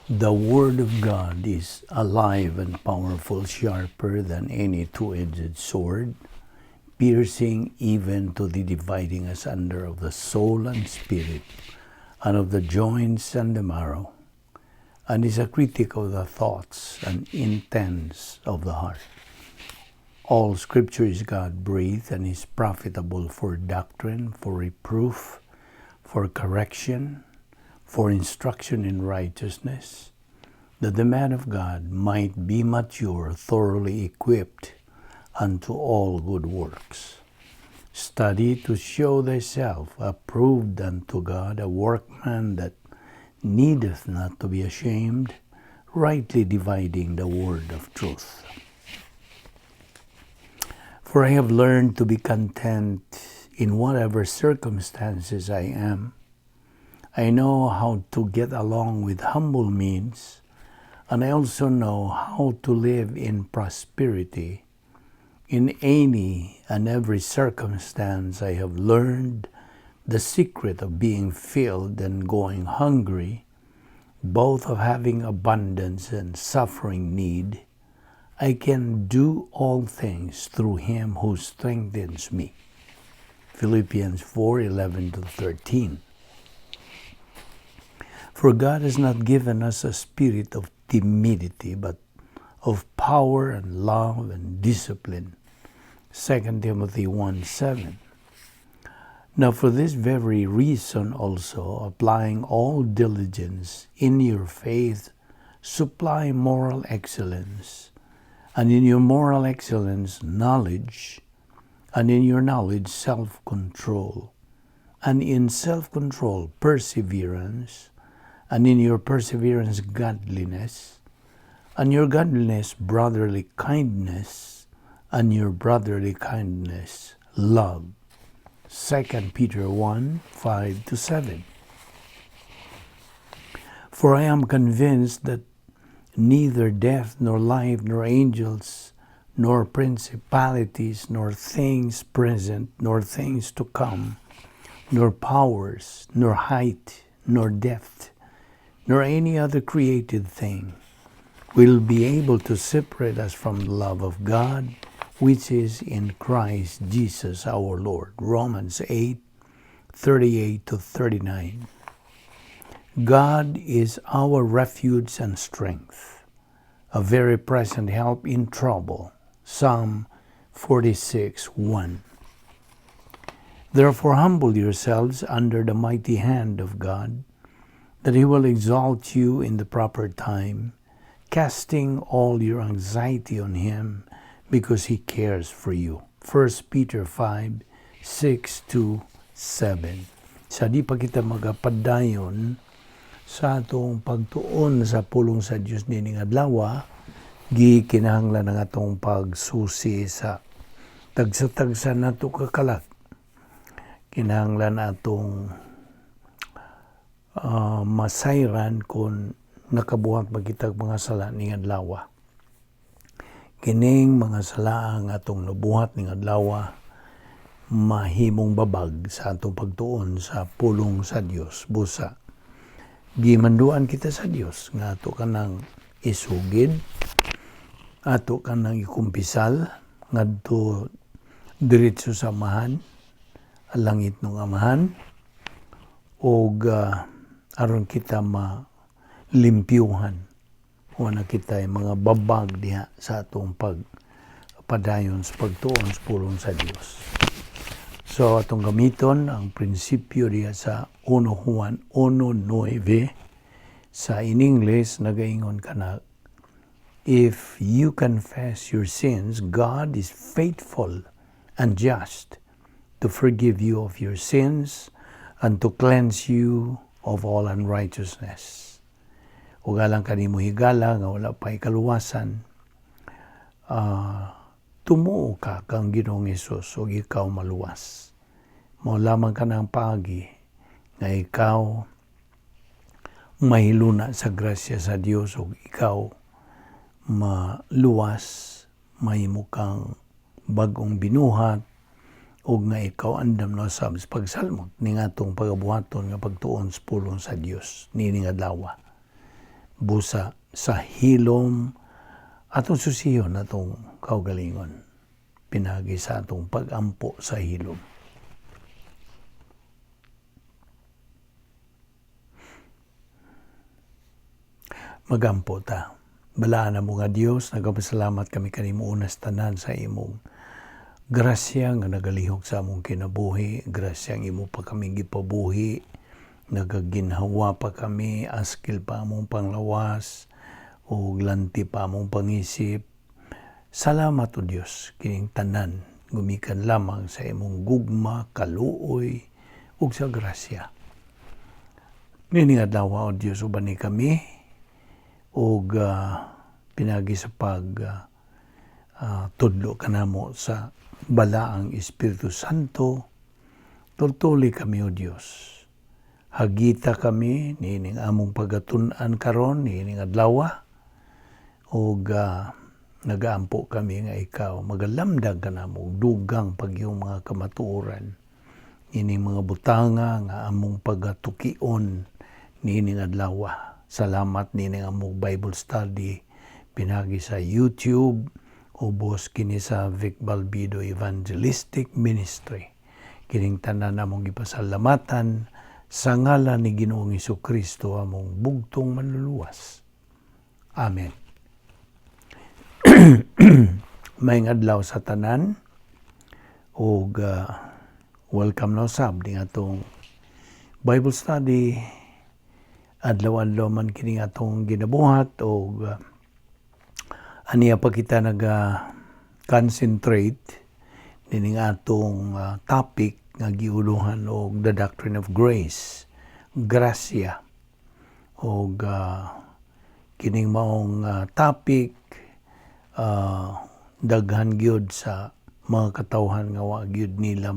The Word of God is alive and powerful, sharper than any two-edged sword, piercing even to the dividing asunder of the soul and spirit, and of the joints and the marrow, and is a critic of the thoughts and intents of the heart. All Scripture is God breathed and is profitable for doctrine, for reproof, for correction, for instruction in righteousness, that the man of God might be mature, thoroughly equipped unto all good works. Study to show thyself approved unto God, a workman that needeth not to be ashamed, rightly dividing the word of truth. For I have learned to be content in whatever circumstances I am. I know how to get along with humble means, and I also know how to live in prosperity. In any and every circumstance, I have learned the secret of being filled and going hungry, both of having abundance and suffering need. I can do all things through Him who strengthens me. Philippians 4:11 to 13. For God has not given us a spirit of timidity, but of power and love and discipline. 2 Timothy 1:7. Now, for this very reason also, applying all diligence, in your faith, supply moral excellence, and in your moral excellence, knowledge, and in your knowledge, self control, and in self control, perseverance, and in your perseverance, godliness, and your godliness, brotherly kindness, and your brotherly kindness, love. 2 Peter 1:5 to 7. For I am convinced that neither death, nor life, nor angels, nor principalities, nor things present, nor things to come, nor powers, nor height, nor depth, nor any other created thing will be able to separate us from the love of God, which is in Christ Jesus our Lord. Romans 8:38 to 39. God is our refuge and strength, a very present help in trouble. Psalm 46:1. Therefore, humble yourselves under the mighty hand of God, that He will exalt you in the proper time, casting all your anxiety on Him because He cares for you. 1 Peter 5:6 to 7. Sa di pa kita magapadayon sa atong pagtuon sa pulong sa Dios nining adlaw, gikinahanglan ang atong pagsusi sa tagsa-tagsa nato ka kalag. Kinahanglan atong masayran kung nakabuhat ba kitag mga sala ning adlaw. Kining mga sala ang atong nabuhat ning adlaw mahimong babag sa atong pagtuon sa pulong sa Dios. Busa gimanduan kita sa Dios nga ato kanang isugid, ato kanang ikumpisal ngadto diretso sa Amahan, langit ng Amahan, og aron kita malimpyuhan, wala kita mga babag diha sa atong pagpadayon sa pagtuon sa pulong sa Dios. So atong gamiton ang prinsipyo diha sa 1 Juan 1:9. Sa in English nagaingon kana, "If you confess your sins, God is faithful and just to forgive you of your sins and to cleanse you of all unrighteousness." Ug alang kanimo, higala, nga wala pa ikaluwasan, tumuo ka kang Ginoong Hesus ug ikaw maluwas. Mao lamang kanang paagi nga ikaw mahiluna sa grasya sa Dios ug ikaw maluwas, mahimo kang bag-ong binuhat ug nga ikaw andam na sab sa pagsalmot ning atong pagabuhaton nga pagtuon sa pulong sa Dios niining adlaw. Busa sa hilom atong susiyon atong kaugalingon pinagi sa atong pagampo sa hilom. Magampo ta. Balaan na mo nga Dios, nagapasalamat kami kanimo unas tanan sa imong grasya nga nagalihok sa among kinabuhi, grasya ang imo pa kami gipabuhi, nagaginhawa pa kami, askil pa among panglawas, ug lanti pa among pangisip. Salamat, O Dios, kining tanan gumikan lamang sa imong gugma, kaluoy ug sa grasya. Nining adlaw, O Dios, uban ni kami ug pinagi sa pag tudlo kanamo sa Balaang Espiritu Santo, tultuli kami, O Dios. Hagita kami niining among pagatun-an karon niining adlaw ug nagaampo kami nga ikaw magalamdag kanamo og dugang pagyong mga kamatuoran ining mga butanga nga among pagatukion niining adlaw. Salamat niining among Bible study pinagi sa YouTube, ubos kini sa Vic Balbido Evangelistic Ministry. Kining tanan among gipasalamatan sa ngalan ni Ginoong Kristo, among bugtong Manluluwas. Amen. Maayong adlaw sa tanan ug welcome na usab ning atong Bible study. Adlaw-adlaw man kini atong ginabuhat ug aniya pa kita naga concentrate nining atong topic nga giuluhan og the doctrine of grace, grasya. Ug kining maong topic, daghan gyud sa mga katawhan nga wa gyud nila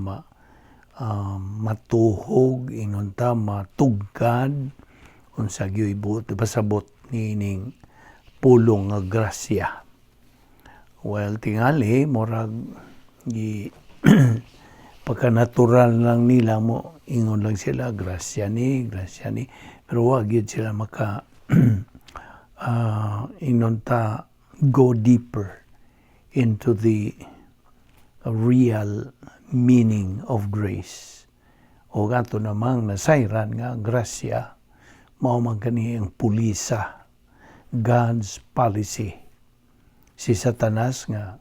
matuhog, ingon ta, matugkad unsa gyud buot pasabot niining pulong nga grasya. Well, tingali murag gi pagka-natural lang nila mo ingon lang sila, grasya ni, grasya ni, pero wa gyud sila maka ingon ta, go deeper into the real meaning of grace. O ato namang nasayran nga grasya mao man kani ang pulisa, God's policy. Si Satanas nga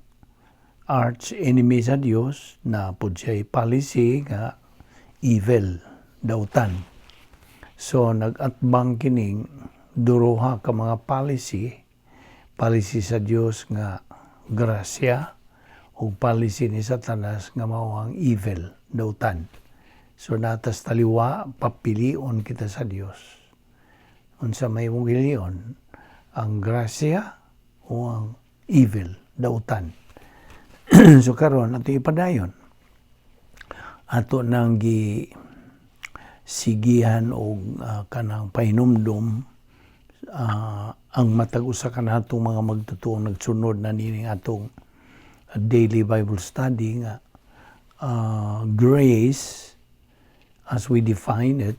arch enemy sa Dios na pud siya policy nga evil, dautan. So nag-atbang kining duroha ka mga policy, policy sa Dios nga grasya ug policy ni Satanas nga mao ang evil, dautan. So natas taliwa, papilion kita sa Dios. Unsa may imong hilion, ang grasya o ang evil, dautan? So karon ato ipadayon. Ato nang gi sigihan og kanang pahinumdom ang matag usa kanatong mga magtutuong nagsunod na nining atong daily Bible study nga grace as we define it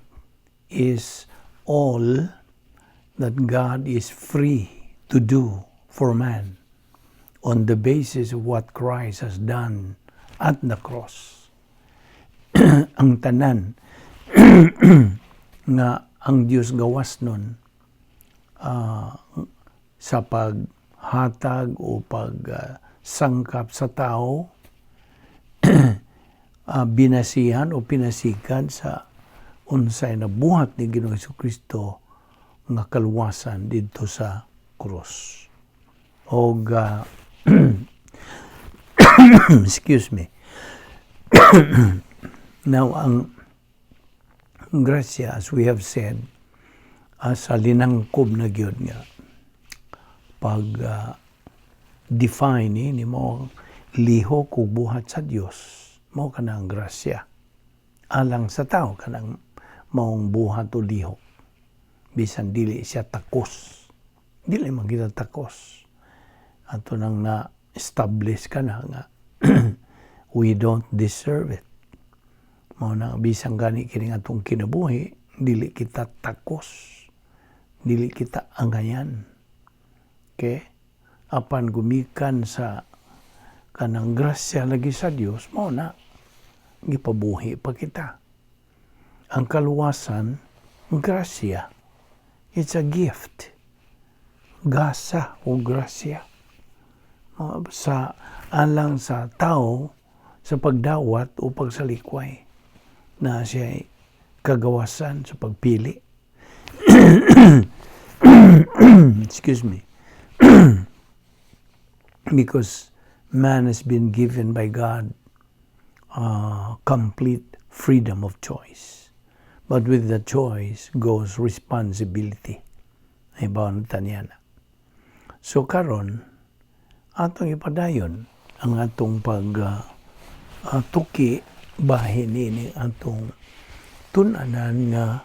is all that God is free to do for man on the basis of what Christ has done at the cross. Ang tanan nga ang Dios gawas nun sa paghatag o pag sangkap sa tao, binasihan o pinasikan sa unsay nabuhat ni Ginoong Kristo nga kaluwasan didto sa krus. Og excuse me. Now, ang grasya, as we have said, sa linangkob na gyud nga pag define ni mo lihok ug buhat sa Dios, mao kanang grasya alang sa tao, kanang maong buhat o lihok bisan dili siya takos, dili man kita takos. Ato nang na establish ka na nga we don't deserve it. Mao na bisan gani kining atong kinabuhi, dili kita takos. Dili kita angayan. Okay? Apan gumikan sa kanang grasya lagi sa Dios, mao na gipabuhi pa kita. Ang kaluwasan, grasya. It's a gift. Gasa o grasya. Sa alang sa tao sa pagdawat o pagsalikway na siya kagawasan sa pagpili. Excuse me. Because man has been given by God complete freedom of choice. But with the choice goes responsibility. Ibaw na niya na. So karon, atong ipadayon ang atong pag tuki bahin ini atong tun-anan nga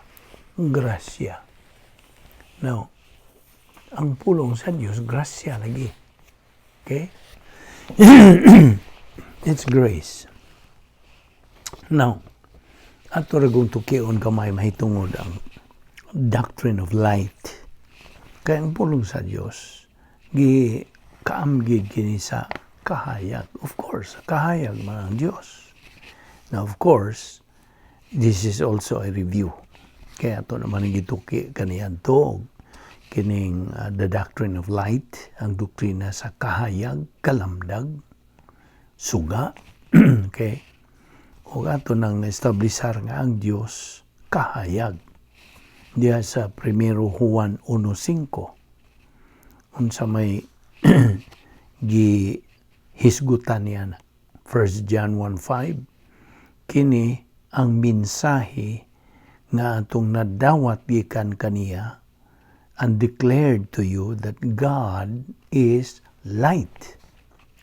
grasya. Now, ang pulong sa Dios, grasya lagi. Okay? It's grace. Now, ato ra kung tukion kamay mahitungod ang doctrine of light. Kaya ang pulong sa Dios, gi kaamgid kini sa kahayag. Of course, kahayag man ang Dios. Now, of course, this is also a review. Kaya ato naman ang gituki kaniadto kining the doctrine of light, ang doktrina sa kahayag, kalamdag, suga. Okay? O ato nang na-establisar nga ang Dios kahayag. Diya sa Primero Juan 1.5, unsa may gi hisgutan niya na. 1 John 1.5, kini ang mensahe nga atong nadawat gikan kaniya and declared to you that God is light.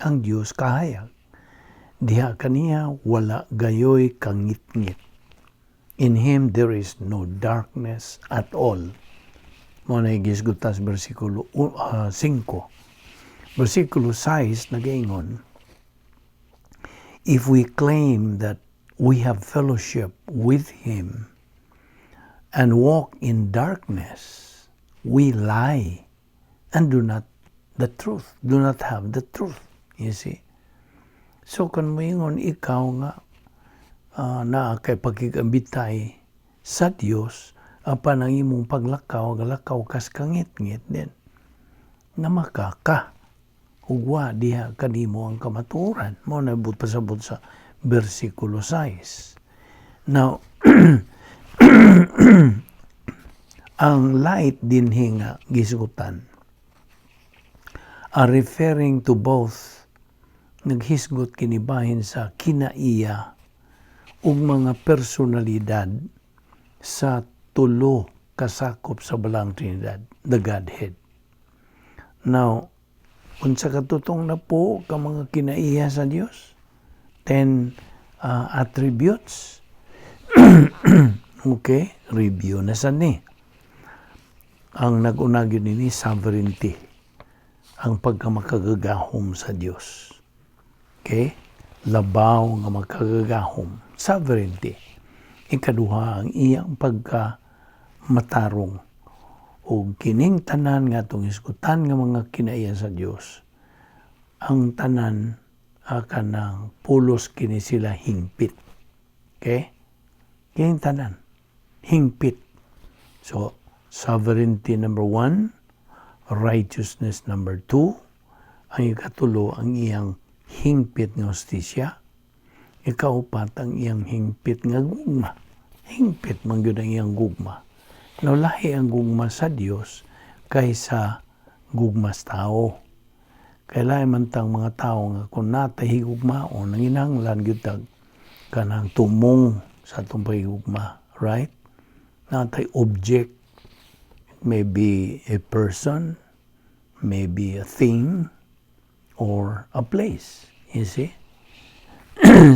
Ang Dios kahayag. Diha kaniya wala gayoy kangitngit. In Him there is no darkness at all. Mao na gisgutan sa bersikulo 5. Bersikulo 6 nagaingon, "If we claim that we have fellowship with Him and walk in darkness, we lie and do not the truth, do not have the truth." You see? So kung moingon ikaw nga naa kay pagkikambitay sa Dios, apan ang imong paglakaw, galakaw kas kangit-ngit din. Namaka ka. Ug wa diha kanimo ang kamatuoran. Mao na buot pasabot sa bersikulo 6. Now, ang light dinhi nga gisgutan are referring to both, naghisgot kini bahin sa kinaiya ug mga personalidad sa tulo kasakop sa Balaang Trinidad, the Godhead. Now, unsa katutong na po ka mga kinaiya sa Dios? 10 attributes. Okay, review na sa ni. Ang nag-una gyud nini, sovereignty. Ang pagkamakagagahom sa Dios. Okay? Labaw nga makagagahom. Sovereignty. Ikaduha, ang iyang pagka matarong o kining tanan nga atong hisgutan nga mga kinaiya sa Dios, ang tanan kanang pulos kini sila hingpit. Okay? Kining tanan hingpit. So sovereignty number one, righteousness number two, ang ikatulo, ang iyang hingpit nga hustisya, ikaupat, ang iyang hingpit nga gugma. Hingpit man gyud ang iyang gugma. No, lahi ang gugma sa Dios kaysa gugma sa tao. Kay lahi man tang mga tao nga kung natay higugmaon, nanginahanglan gyud tag kanang tumong sa atong pagigugma, right? Natay object. It may be a person, maybe a thing, or a place. You see?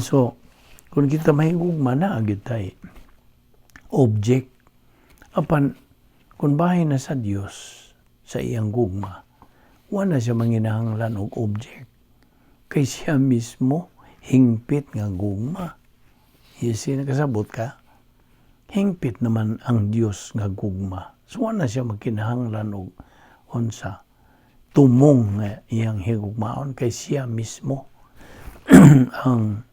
So, kung kita mahigugma na, gyud tay object. Apan, kung bahin na sa Dios, sa iyang gugma, wala siya manginahanglan og object. Kay siya mismo, hingpit nga gugma. You see, nakasabot ka? Hingpit naman ang Dios nga gugma. So na siya magkinahanglan og unsa tumong nga iyang higugmaon kay siya mismo ang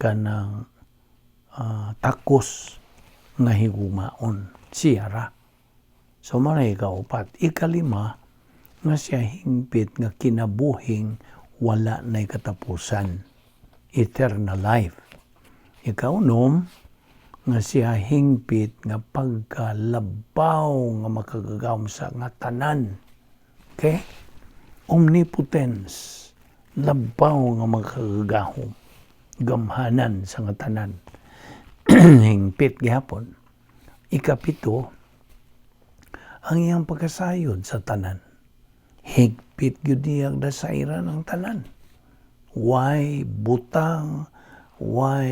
kanang takos nga higugmaon, siya ra. So mao na ikaupat. Ikalima, nga siya hingpit nga kinabuhing wala na katapusan, eternal life. Ikaunom, nga siya hingpit nga pagkalabaw nga makagagahom sa nga tanan. Okay? Omnipotence, labaw nga makagagahom, gamhanan sa nga tanan. Hingpit gihapon. Ikapito, ang iyang pagkasayod sa tanan. Higpit gyud niyang dasayran ang tanan. Why butang, why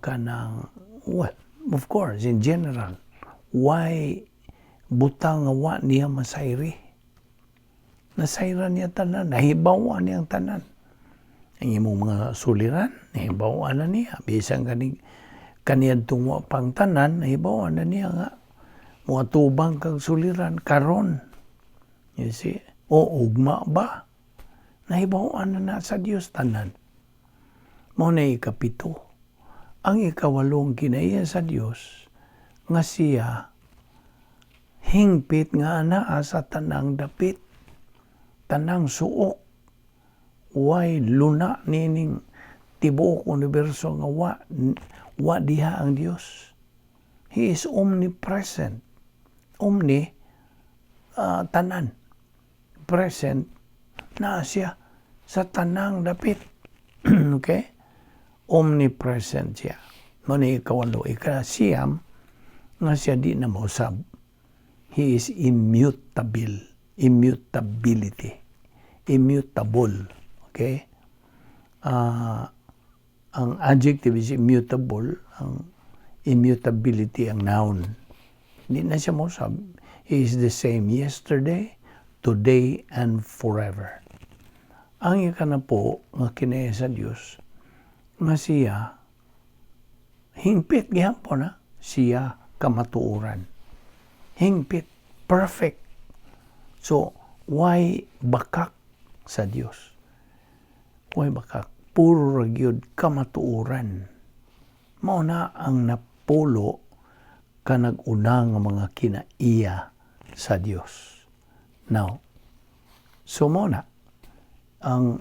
kanang, well, of course, in general, why butang nga wa niya masayri? Nasayran niya tanan, nahibawan niya ang tanan. Ang imong mga suliran, nahibawan na niya. Bisan kaning kaniadtong wa pang tanan, nahibawan na niya nga mga tubang kag suliran karon. You see? O ugma ba? Nahibawan na na sa Dios tanan. Mao na ikapito. Ang ikawalong kinaiya sa Dios nga siya hingpit nga anaa sa tanang dapit, tanang suok. Way luna nining tibuok universo nga wa diha ang Dios. He is omnipresent. Omni, tanan. Present na siya sa tanang dapit. Okay? Omnipresent siya. Mao ni ikawalo. Ikasiyam, nga siya di na mausab. He is immutable. Immutability. Immutable. Okay? Ang adjective is immutable. Ang immutability ang noun. Hindi na siya mausab. He is the same yesterday, today, and forever. Ang ikanapo nga kinaiya sa Dios nga siya hingpit gihapon na siya kamatuoran. Hingpit, perfect. So, why bakak sa Dios? Why bakak? Puro ra gyud kamatuoran. Mao na ang napulo ka nag-una nga mga kinaiya sa Dios. Now, so mao na ang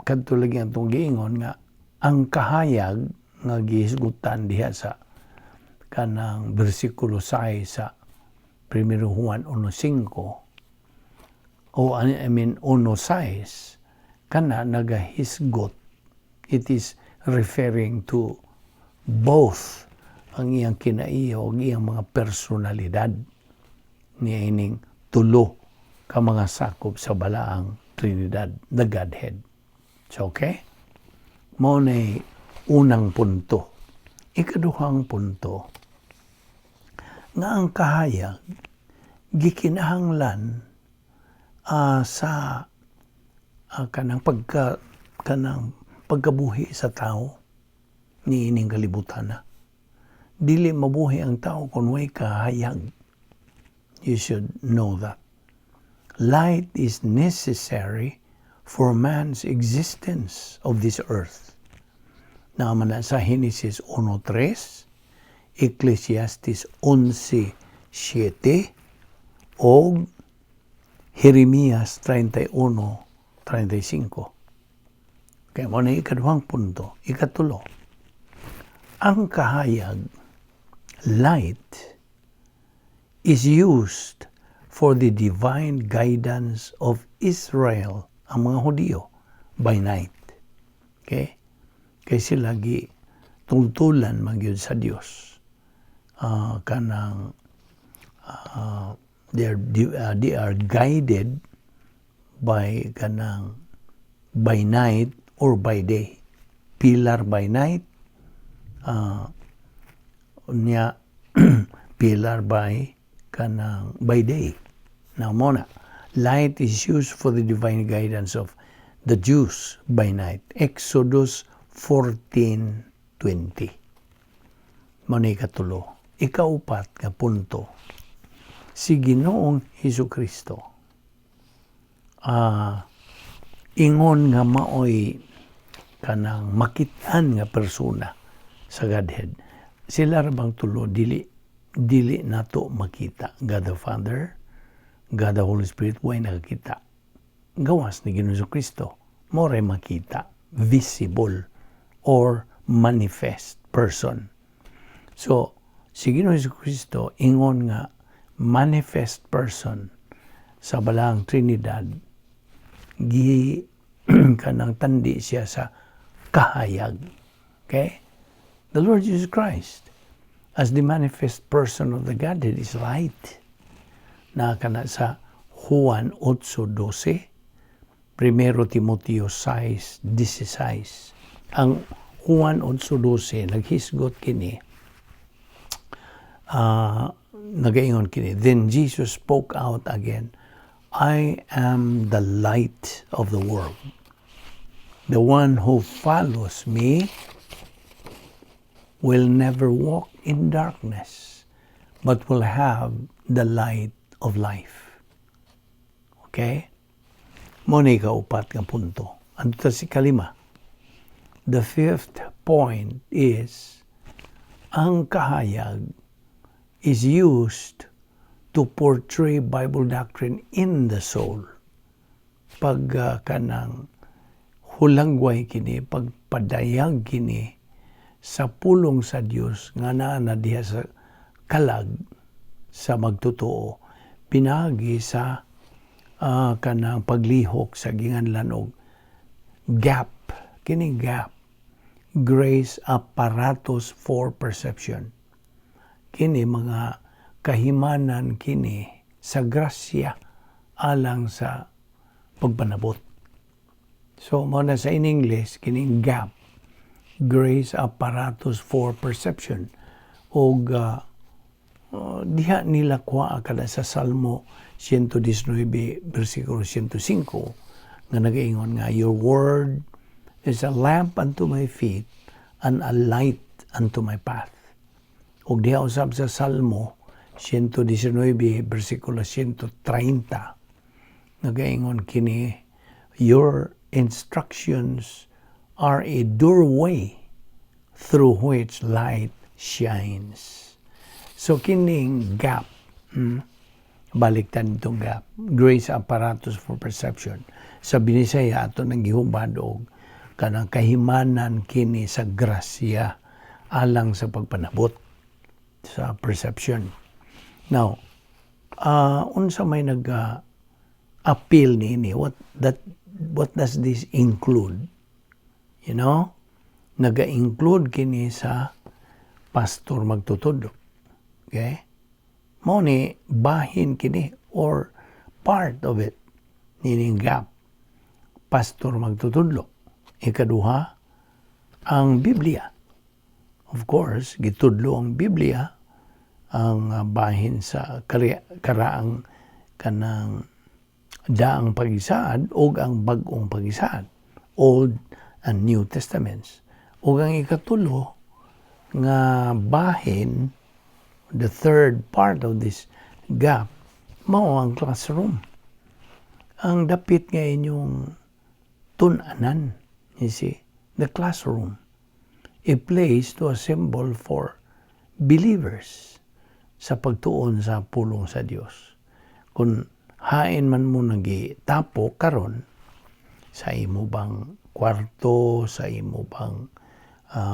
kadto lagi atong giingon nga ang kahayag nga gihisgutan diha sa kanang bersikulo 6 sa 1 Juan 1:5 o I mean 1:6 kana nagahisgot, it is referring to both ang iyang kinaiya o iyang mga personalidad niining tulo ka mga sakop sa Balaang Trinidad, the Godhead. So, okay? Mao na unang punto. Ikaduhang punto, nga ang kahayag gikinahanglan sa kanang pagkabuhi sa tao niining kalibutan na. Dili mabuhi ang tao kung way kahayag. You should know that. Light is necessary for man's existence of this earth. Naa man na sa Genesis 1:3, Ecclesiastes 11:7, o Jeremias 31:35. Kaya mao na ikaduhang punto. Ikatulo, ang kahayag, light, is used for the divine guidance of Israel, ang mga Hudiyo, by night. Okay? Kay sila gi tultulan man gyud sa Dios. Kanang they are guided by kanang by night or by day. Pillar by night, unya pillar by kanang by day. Now mao na, light is used for the divine guidance of the Jews by night. Exodus 14:20. Mao na ikatulo. Ikaupat nga punto. Si Ginoong Hesus Kristo, ingon nga maoy kanang makit-an nga persona sa Godhead. Sila ra bang tulo dili nato makita? God the Father, God the Holy Spirit, way nakakita. Gawas ni Ginoong Kristo, mao ray makita, visible or manifest person. So, si Ginoong Kristo ingon nga manifest person sa Balaang Trinidad, gi kanang tandi siya sa kahayag. Okay? The Lord Jesus Christ as the manifest person of the Godhead is light. Na kana sa Juan 8:12, Primero Timoteo 6:16. Ang Juan 8:12 naghisgot kini, nagaingon kini, "Then Jesus spoke out again, 'I am the light of the world. The one who follows me will never walk in darkness, but will have the light of life.'" Okay? Mao ni kaupat nga punto. Ano ta si kalima? The fifth point is ang kahayag is used to portray Bible doctrine in the soul. Pag kanang hulangway kini, pagpadayag kini sa pulong sa Dios nga naa na diha sa kalag sa magtotoo pinaagi sa kanang paglihok sa ginganlan og gap, kining gap, grace apparatus for perception. Kini mga kahimanan kini sa grasya alang sa pagpanabot. So mao na sa in English kining gap, grace apparatus for perception, og diha nila kuha kada sa Salmo 119 bersikulo 105 nga nagaingon nga, "Your word is a lamp unto my feet and a light unto my path." Ug diha usab sa Salmo 119 bersikulo 130 nagaingon kini, "Your instructions are a doorway through which light shines." So kining gap, baliktad itong gap, grace apparatus for perception. Sa Binisaya ato nang gihubad og kanang kahimanan kini sa grasya alang sa pagpanabot sa perception. Now, unsa may nag appeal niini? What does this include? Naga-include kini sa pastor magtutudlo. Okay? Mao ni bahin kini or part of it nining gap. Pastor magtutudlo. Ikaduha, ang Biblia. Of course, gitudlo ang Biblia ang bahin sa karaang kanang daang pag-isaad o ang bag-ong pag-isaad, Old and New Testaments. Ug ang ikatulo nga bahin, the third part of this gap, mao ang classroom. Ang dapit nga inyong tun-anan, you see, the classroom, a place to assemble for believers sa pagtuon sa pulong sa Dios. Kung hain man mo nagitapo karon sa imo bang kwarto, sa imo bang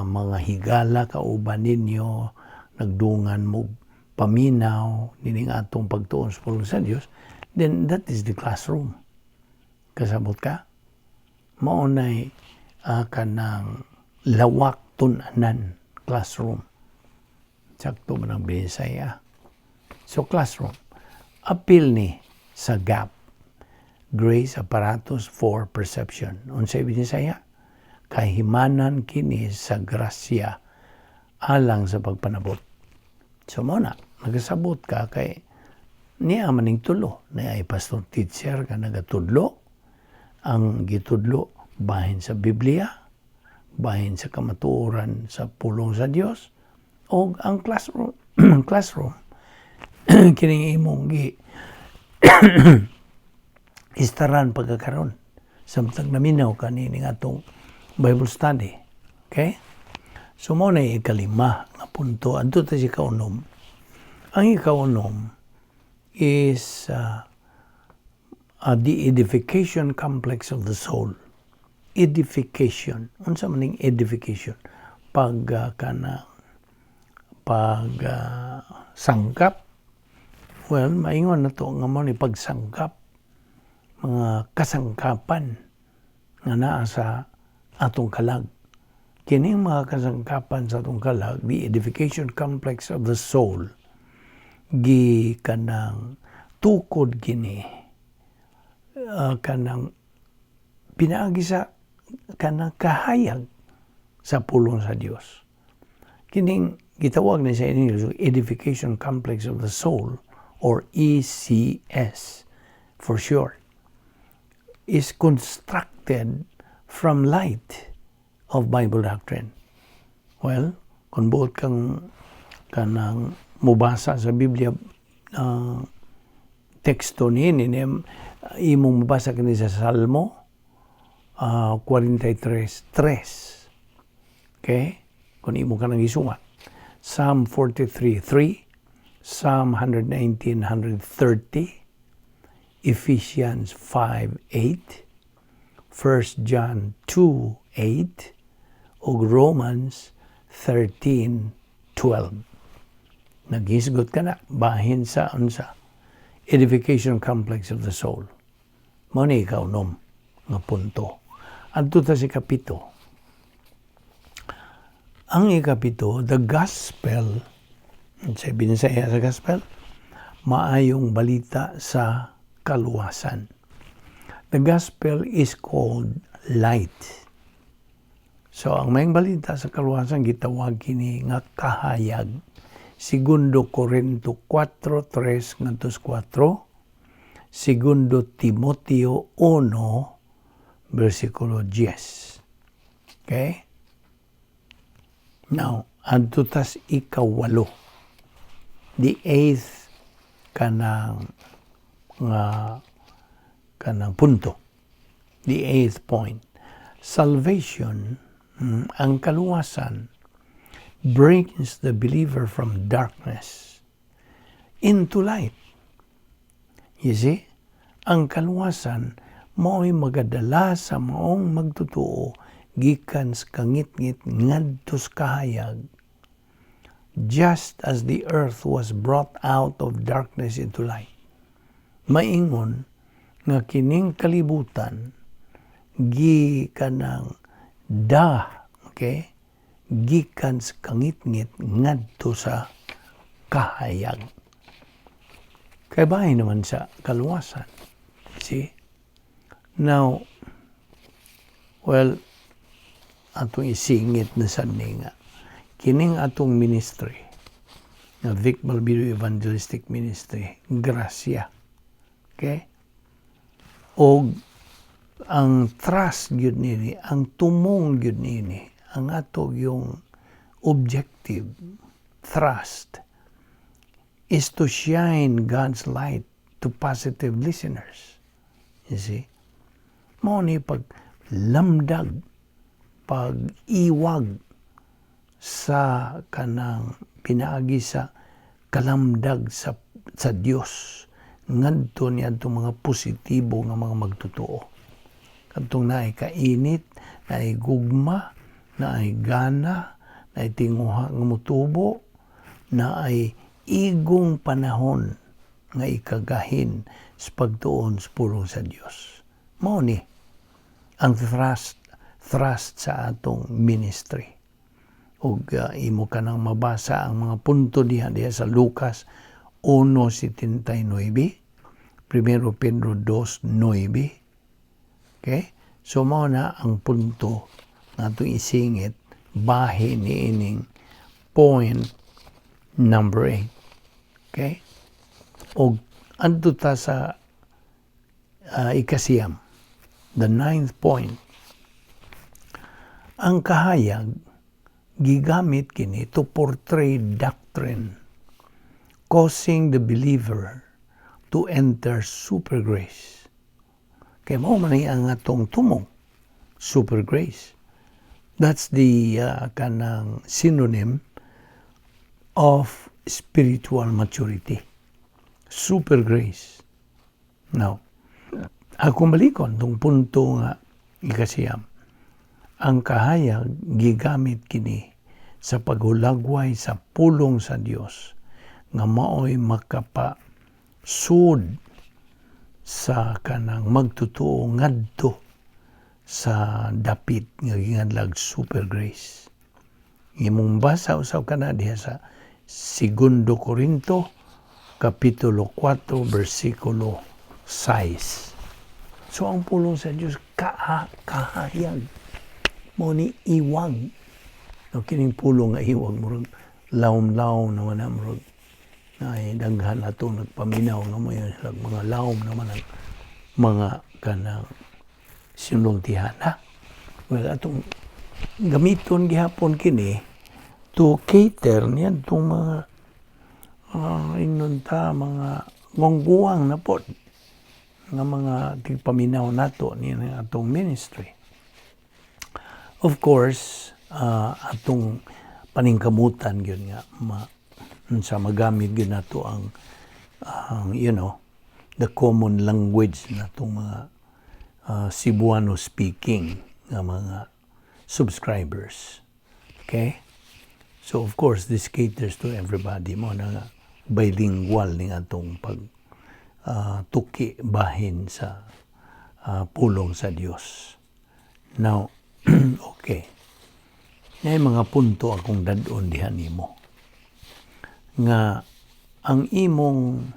mga higala kauban ninyo, nagdungan mo paminaw nining atong pagtuon sa pulong sa Dios, then that is the classroom. Kasabot ka? Mao nay kanang lawak tun-anan, classroom. Sakto man ang Binisaya. So classroom. Apil ni sa gap. Grace apparatus for perception. Unsay Binisaya? Kahimanan kini sa grasya alang sa pagpanabot. So mao na, nagasabot ka kay niya maning tulo. Na ay pastor teacher ka nagatudlo. Ang gitudlo bahin sa Biblia, bahin sa kamatuoran sa pulong sa Dios, o ang classroom, classroom. Kining imong gi istaran pagkakaron samtang naminaw kani ning atong Bible study. Okay? So mao na ikalima nga punto. Adto ta sa ikaunom. Ang ikaunom is the edification complex of the soul. Edification. Unsa man ning edification? Pag kana pag sangkap. Well, maingon na to nga mao ni pagsangkap, mga kasangkapan nga naa sa atong kalag. Kining mga kasangkapan sa atong kalag, the edification complex of the soul, gi kanang tukod kini kanang pinaagi sa kanang kahayag sa pulong sa Dios. Kining gitawag ni sa English edification complex of the soul, or ECS for short, is constructed from light of Bible doctrine. Well, kung buot kang kanang mubasa sa Biblia, teksto niini ni imong mabasa kini sa Salmo 43:3. Okay? Kung imo ka nang isumat. Psalm 43:3, Psalm 119, 130, Ephesians 5:8, 1 John 2:8, ug Romans 13:12. Naghisgot ka na, bahin sa unsa? Edification complex of the soul. Mao ni ikaunom nga punto. Adto ta sa ikapito. Ang ikapito, the gospel, sa Binisaya sa gospel, maayong balita sa kaluwasan. The gospel is called light. So, ang maayong balita sa kaluwasan, gitawag kini nga kahayag. Segundo Corinto 4:3 ngadto 4, Segundo Timoteo 1, versikulo 10. Okay? Now, adto tas ikawalo. The eighth kanang nga kanang punto. The eighth point. Salvation, ang kaluwasan, brings the believer from darkness into light. You see? Ang kaluwasan mao'y magadala sa maong magtutuo gikan sa kangitngit ngadto sa kahayag, just as the earth was brought out of darkness into light. Maingon nga kining kalibutan gi kanang da, okay, gikan sa kangitngit ngadto sa kahayag. Kay bahin naman sa kaluwasan. See? Now, well, atong isingit na sad ni nga kining atong ministry nga Vic Balbido Evangelistic Ministry, grasya. Okay? Og ang thrust gyud nini, ang tumong gyud nini, ang ato yung objective thrust is to shine God's light to positive listeners. You see? Mao ni pag lamdag, pag-iwag sa kanang pinaagi sa kalamdag sa Dios ngadto niadtong mga positibo nga mga magtotoo, kadtong naay kainit, naay gugma, naay gana, naay tinguha nga motubo, naay igong panahon nga ikagahin sa pagtuon sa pulong sa Dios. Mao ni ang thrust sa atong ministry. Ug imo ka nang mabasa ang mga punto diha diha sa Lucas 1:79, Primero Pedro 2:9. Okay? So mao na ang punto nga atong isingit bahin niining point number 8. Okay? Og adto ta sa ikasiyam, the ninth point. Ang kahayag gigamit kini to portray doctrine, Causing the believer to enter super grace. Kay mao man ni ang atong tumong, super grace. That's the kanang synonym of spiritual maturity. Super grace. Now, akong balikon tong punto nga ikasiyam. Ang kahayag gigamit kini sa paghulagway sa pulong sa Dios nga maoy makapasud sa kanang magtotoo ngadto sa dapit nga ginganlag super grace. Imong basa usab kana diha sa Segundo Corinto Kapitulo 4 versikulo 6. So ang pulong sa Dios kahayag mo ni iwag. No, kining pulong nga iwag, murag lawom-lawom naman na, murag ay daghan ato nagpaminaw nga mo yun sila mga lawom naman ang mga kanang sinultihan, ha. Well, atong gamiton gihapon kini to cater niya itong mga ingnon ta mga gongguang na pod nga mga tigpaminaw nato niya ng atong ministry. Of course, atong paningkamutan gyud nga ma sa magamit gyud nato ang the common language natong mga Cebuano speaking nga mga subscribers. Okay? So of course this caters to everybody mo na nga bilingual ning atong pag tuki bahin sa pulong sa Dios. Now, okay. Nay mga punto akong dad-on diha nimo. Nga ang imong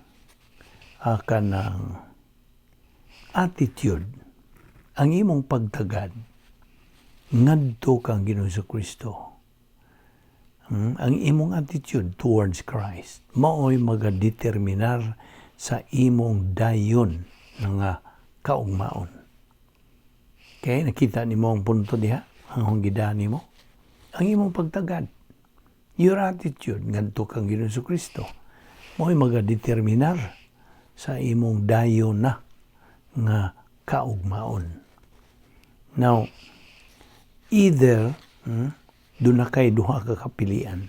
kanang attitude, ang imong pagtagad ngadto kang Ginoong Kristo. Ang imong attitude towards Christ maoy magadeterminar sa imong dayon nga kaugmaon. Okay, nakita nimo ang punto diha, ang hunggidan nimo. Ang imong pagtagad, your attitude ngadto kang Ginoong Kristo maoy magadeterminar sa imong dayon na nga kaugmaon. Now, either doon na kay duha ka kapilian.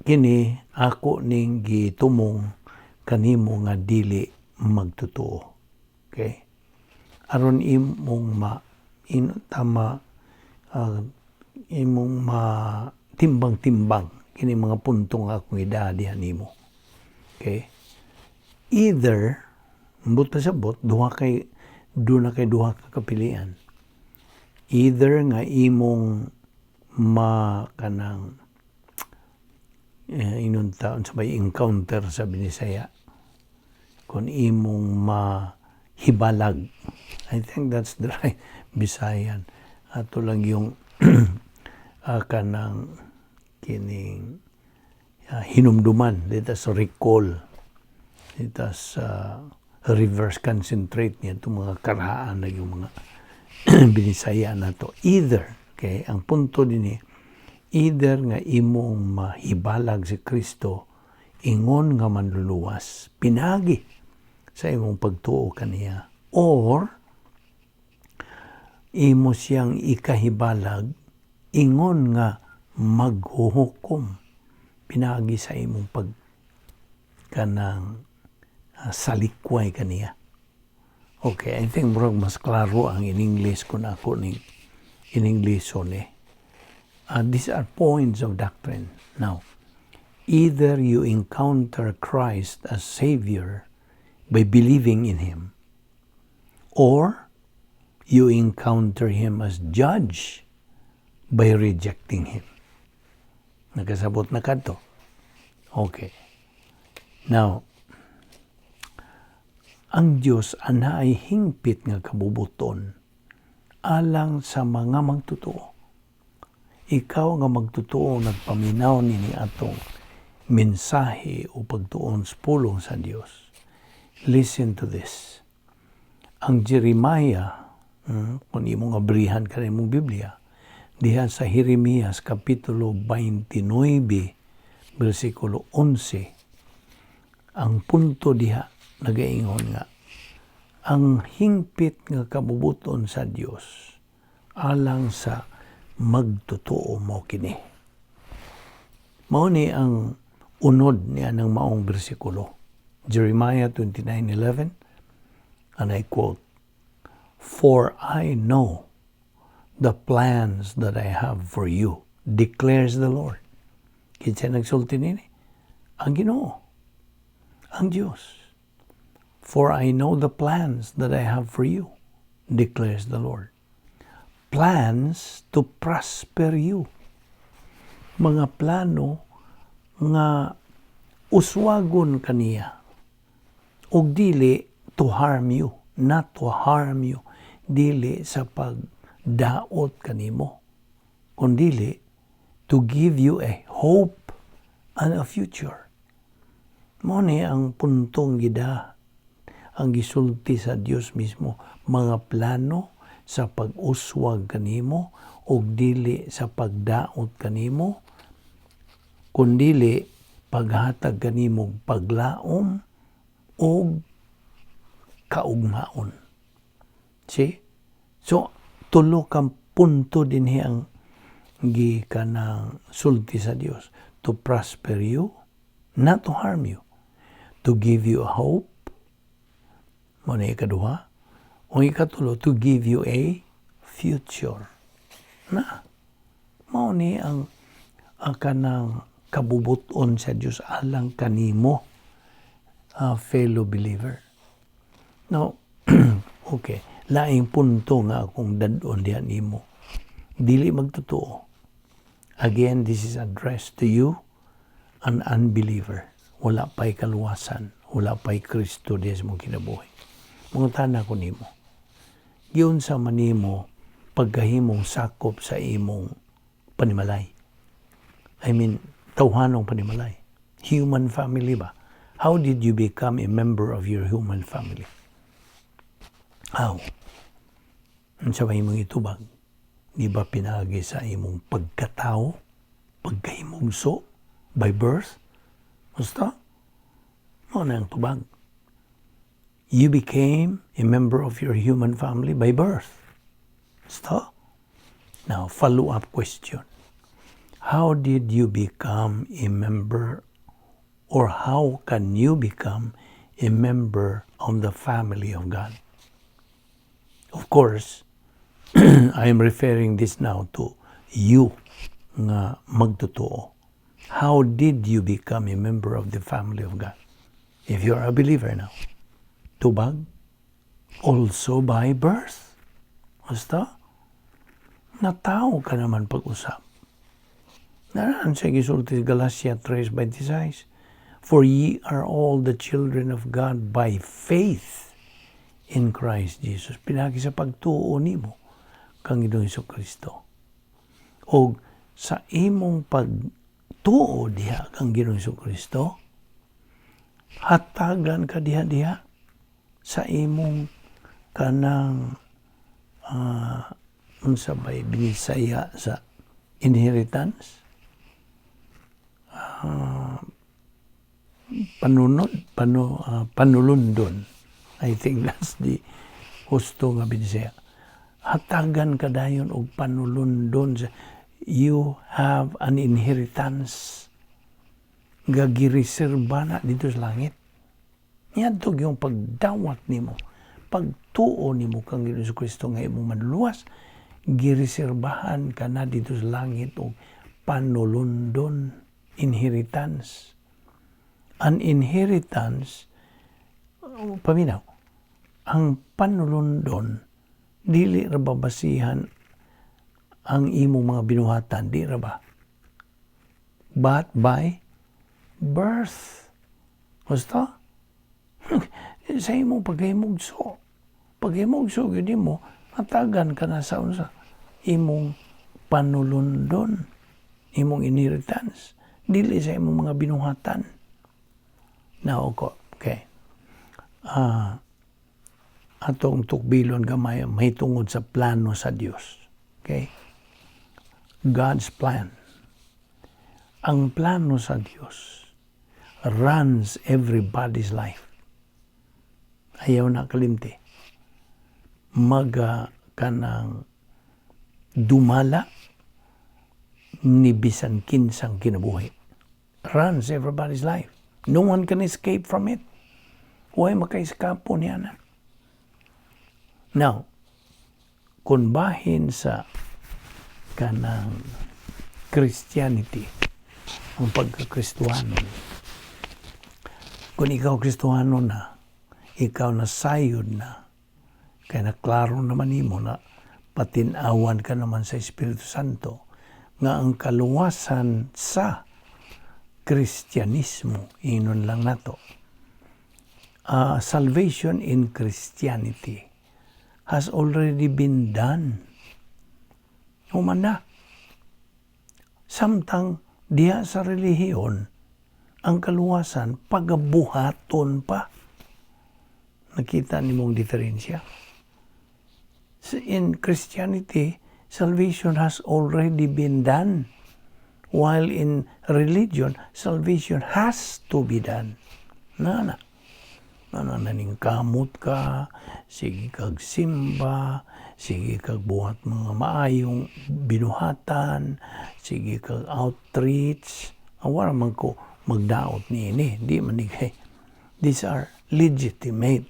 Kini ako ning gitumong kanimo nga dili magtotoo. Okay? Aron imong ma in, tama imong ma timbang-timbang kini mga punto nga akong idaa diha nimo. Okay? Either ambot pa sabot, duha kay doon na kay duha ka kapilian. Either nga imong ma kanang inon taon sa may encounter sa Binisaya kung imong mahibalag. I think that's the right Bisayan. Ato lang yung kanang kining hinumduman. Let us recall, let us reverse concentrate niya itong mga karhaan na yung mga Binisaya nato. Either, okay, ang punto din, either nga imong mahibalag si Kristo ingon nga manluluwas pinagi sa imong pagtuo kaniya or imo siyang ikahibalag ingon nga maghuhukom pinagi sa imong pag kanang salikway kaniya. Okay, I think murag mas klaro ang in English kung ako ning in English ni. These are points of doctrine. Now, either you encounter Christ as Savior by believing in Him, or you encounter Him as Judge by rejecting Him. Nakasabot na kadto? Okay. Now, ang Diyos anaay hingpit nga kabubuton alang sa mga magtotoo. Ikaw nga magtotoo nagpaminaw nini atong mensahe o pagtuon sa pulong sa Dios. Listen to this. Ang Jeremiah, kung imong abrihan ka imong Biblia, diha sa Jeremias Kapitulo 29, versikulo 11, Ang punto diha nagaingon nga ang hingpit nga kabubuton sa Dios alang sa magtotoo mo kini. Mao ni ang unod niya ng maong bersikulo. Jeremiah 29:11, and I quote, "For I know the plans that I have for you, declares the Lord." Kinsa nagsulti nini? Ang Ginoo. Ang Dios. "For I know the plans that I have for you, declares the Lord. Plans to prosper you." Mga plano nga uswagon kaniya ug dili to harm you, not to harm you, dili sa pagdaot kanimo, kundili to give you a hope and a future. Mao ni ang puntong gida ang gisulti sa Dios mismo, mga plano sa pag-uswag kanimo ug dili sa pagdaot kanimo, kundili paghatag kanimo paglaom ug kaugmaon. See? So, tulo kang punto dinhi ang gikanang sulti sa Dios: to prosper you, not to harm you. To give you a hope, mao na ikaduha. O ikatulo, to give you a future. Na, mao ni ang kanang kabubuton sa Dios alang kanimo, fellow believer. Now, okay, laing punto nga akong dad-on diha nimo. Dili magtotoo. Again, this is addressed to you, an unbeliever. Wala pa'y kaluwasan, wala pa'y Kristo diha sa imong kinabuhi. Mangutana ko nimo. Giunsa man nimo pagkahimong sakop sa imong panimalay? I mean, tawhanong panimalay. Human family ba? How did you become a member of your human family? How? Unsa ba imong itubag? Di ba pinaagi sa imong pagkatao? Pagkahimugso? By birth? Basta? Mao na ang tubag. You became a member of your human family by birth. Basta? Now, follow-up question. How did you become a member, or how can you become a member of the family of God? Of course, I am referring this now to you nga magtotoo. How did you become a member of the family of God? If you are a believer now. Tubag? Also by birth. Basta? Natawo ka naman pag-usap. Naa sa gisulti Galatia 3:26, "For ye are all the children of God by faith in Christ Jesus." Pinaagi sa pagtuo nimo kang Ginoong Kristo. O sa imong pagtuo diha kang Ginoong Kristo, hatagan ka diha diha sa imong kanang unsa bay binisaya sa inheritance, panunod panulundon. I think that's the husto nga binisaya. Hatagan ka dayon og panulundon. You have an inheritance nga gireserba na dito sa langit. Niadto yung pagdawat nimo, pagtuo nimo kang Ginoong Kristo nga imong manluluwas, gireserbahan ka na dito sa langit og panulundon, inheritance. An inheritance, paminaw, ang panulundon, dili ra ba basihan ang imong mga binuhatan, di ra ba? But by birth. Basta? Sa imong pagkahimugso. Pagkahimugso, gyud mo, hatagan ka na sa unsa imong panulundon, imong inheritance, dili sa imong mga binuhatan. Now, okay. Atong tukbilon gamay may tungod sa plano sa Dios. Okay? God's plan. Ang plano sa Dios runs everybody's life. Ayaw na kalimti. Maga kanang dumala ni bisan kinsang kinabuhi. Runs everybody's life. No one can escape from it. Way maka-eskapo niya na. Now, kung bahin sa kanang Christianity, ang pagkakristuhanon, kung ikaw Kristuhano na, ikaw na sayod na, kaya na klaro naman nimo na patinawan ka naman sa Espiritu Santo, nga ang kaluwasan sa Kristyanismo, inon lang nato. Salvation in Christianity has already been done. Human na. Samtang diha sa relihiyon, ang kaluwasan pagabuhaton pa. Nakita nimong diferensya? In Christianity, salvation has already been done. While in religion, salvation has to be done. Na na. Ano na ning kamot ka, sige kag simba, sige kag buhat mga maayong binuhatan, sige kag outreach. Ang wala man ko magdaot ni ini, di man ni kay. These are legitimate.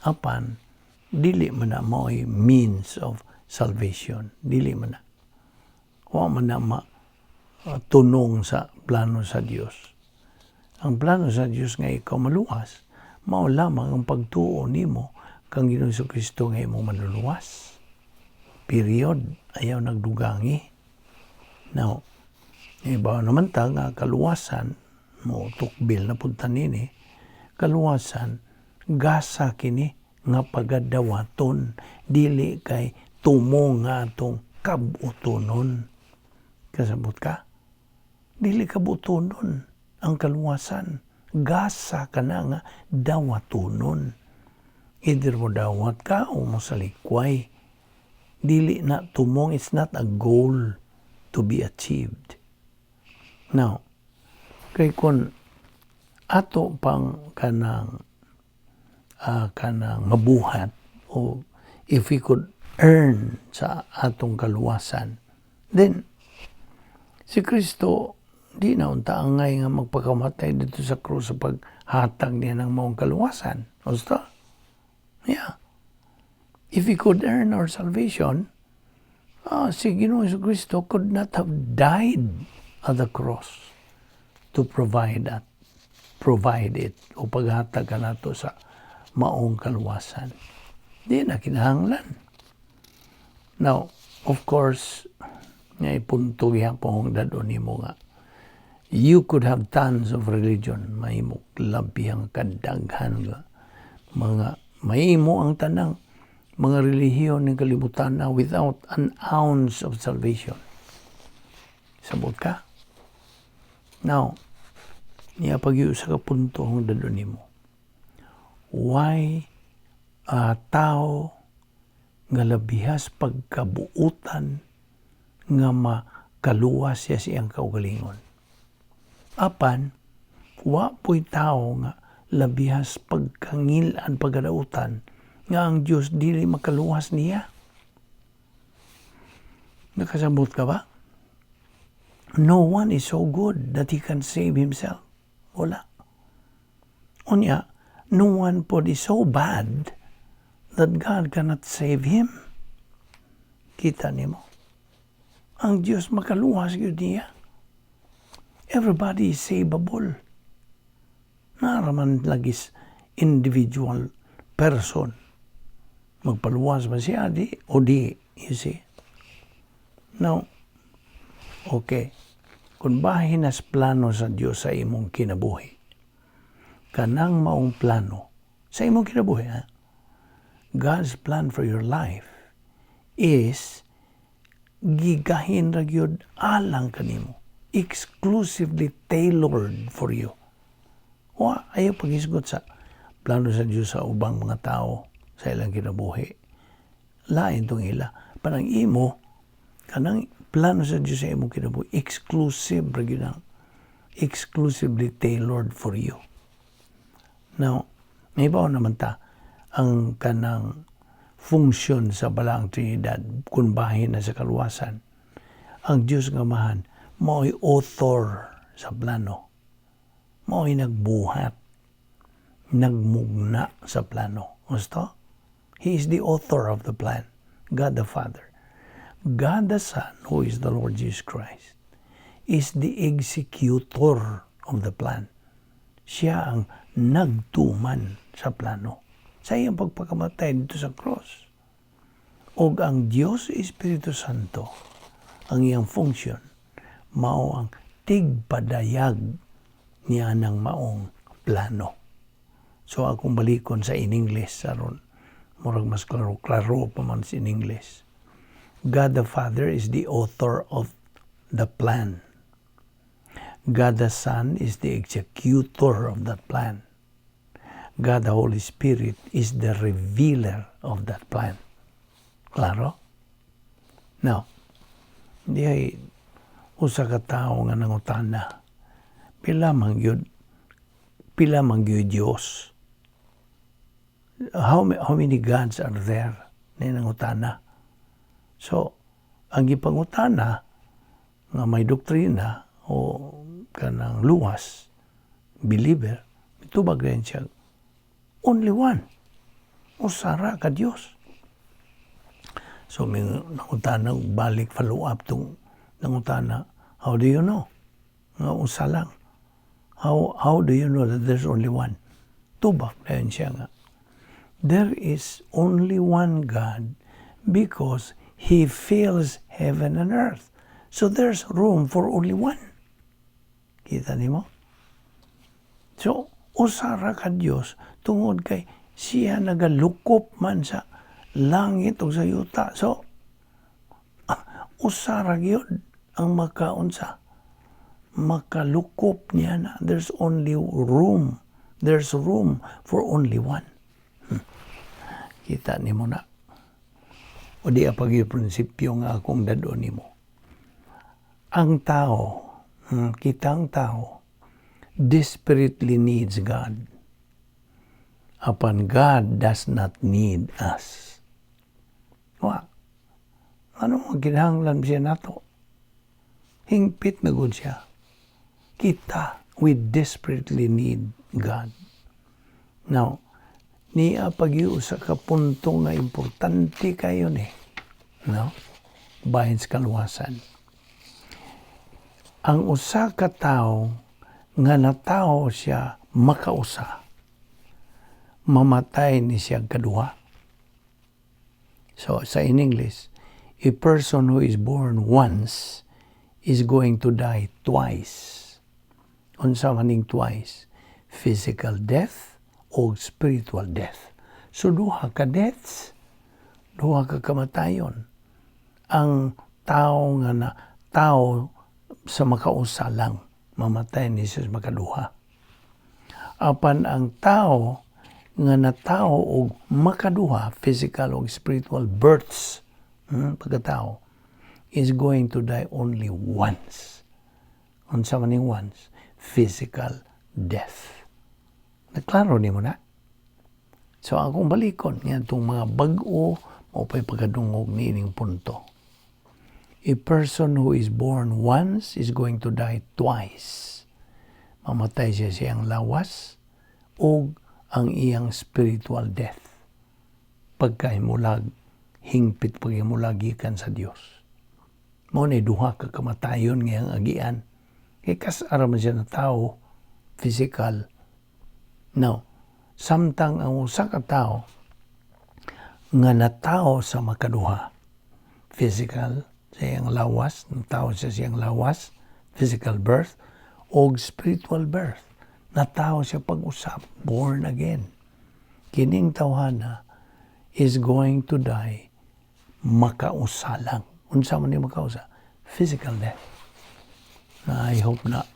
Apan, dili man na mao'y means of salvation. Dili man na. Wa man na ma tunong sa plano sa Dios. Ang plano sa Dios nga ikaw maluwas, mao lamang ang pagtuo nimo kang Ginoong Kristo nga imong manluluwas. Period. Ayaw nagdugangi. Now, iba naman ta nga kaluwasan, mo tukbil na punta nini, kaluwasan, gasa kini nga pagadawaton, dili kay tumo nga atong kabutonon. Kasabot ka? Dili kabutonon ang kaluwasan. Gasa ka na nga dawatonon. Either mo dawat ka o mo salikway. Dili na tumong, it's not a goal to be achieved. Now, kay kung ato pang kanang mabuhat o if we could earn sa atong kaluwasan, then si Kristo di na unta angay nga magpakamatay dito sa krus sa paghatag niya ng maong kaluwasan. Gusto? Yeah. If we could earn our salvation, si Ginoong Kristo could not have died at the cross to provide that, provide it o paghatag ka nato sa maong kaluwasan. Di na kinahanglan. Now, of course, nga ipunto gihapon dadon nimo nga you could have tons of religion, mahimo labihang kadaghan nga mga mahimo ang tanang mga relihiyon ng kalibutan na without an ounce of salvation. Sabot ka? Now, niya pag sa ka punto ang dadon nimo. Why tao nga labihas pagkabuutan nga makaluwas siya siyang kaugalingon? Apan, wa po'y tao nga labihas pagkangilan pagkadautan nga ang Dios dili makaluwas niya. Nakasabot ka ba? No one is so good that he can save himself. Wala. Unya, no one pod is so bad that God cannot save him. Kita nimo. Ang Dios makaluwas gyud niya. Everybody is savable. Naraman lagis individual person. Magpaluwas ba siya di o di, you see. Now, okay. Kung bahin nas plano sa Dios sa imong kinabuhi, kanang maong plano sa imong kinabuhi, ha? God's plan for your life is gigahin ra gyud alang kanimo, exclusively tailored for you. Wa ayaw paghisgot sa plano sa Dios sa ubang mga tao sa ilang kinabuhi. Lain tong ila. Parang imo, kanang plano sa Dios sa imong kinabuhi, exclusive ra gyud ang Exclusively tailored for you. Now, nahibaw naman ta ang kanang function sa Balaang Trinidad kung bahin na sa kaluwasan. Ang Diyos nga Amahan mao'y author sa plano. Mao'y nagbuhat, nagmugna sa plano. Gusto? He is the author of the plan, God the Father. God the Son, who is the Lord Jesus Christ, is the executor of the plan. Siya ang nagtuman sa plano sa iyang pagpakamatay dito sa cross. Og ang Diyos Espiritu Santo, ang iyang function, mao ang tigpadayag niya ng maong plano. So akong balikon sa in English aron murag mas klaro klaro pa man sa in English. God the Father is the author of the plan. God the Son is the executor of that plan. God the Holy Spirit is the revealer of that plan. Klaro? Now, diay usa ka tawo nga nangutana, pila man gyud Dios? How many gods are there? Ni nangutana. So, ang gipangutana nga may doktrina o kanang luwas, believer, mitubag rin siya, only one. Usa ra ka Dios. So, may nangutana, balik follow up tong nangutana, "How do you know nga usa lang? How do you know that there's only one?" Tubag na yun siya nga, "There is only one God because He fills heaven and earth. So there's room for only one." Kita nimo? So, usa ra ka Dios tungod kay siya nagalukop man sa langit ug sa yuta. So, usa ra gyud ang makaunsa makalukop niya na there's only room. There's room for only one. Kita nimo na. O di pa gyud prinsipyo nga akong dad-on nimo. Ang tao, kitang tao, desperately needs God. Apan God does not need us. Wa. Ano ang kinahanglan siya nato? Hingpit na gud siya. Kita, we desperately need God. Now, niya pag sa ka punto nga importante kayo ni. No? Bahin sa kaluwasan. Ang usa ka tawo nga natawo siya makausa, mamatay ni siya kaduha. So, sa in English, a person who is born once is going to die twice. Unsa maning twice? Physical death o spiritual death. So duha ka deaths, duha ka kamatayon. Ang tao nga na tao sa makausa lang, mamatay ni siya sa makaduha. Apan ang tao nga natao og makaduha, physical o spiritual births, pagkatao, is going to die only once. Unsa man ning once? Physical death. Naklaro nimo na? So akong balikon nga itong mga bag-o mao pa'y pagkadungog niining punto. A person who is born once is going to die twice. Mamatay siya siyang lawas o ang iyang spiritual death. Pagkahimulag, hingpit paghimulag gikan sa Dios. Mao ni duha ka kamatayon ngayang agian. Kay kas-a man siya na tao, physical. Now, samtang ang usa ka tao nga natao sa makaduha, physical sa iyang lawas, natao siya sa iyang lawas, physical birth, o spiritual birth. Natao siya pag-usap, born again. Kining tawhana is going to die makausa lang. Unsa man ni makausa? Physical death. Na I hope na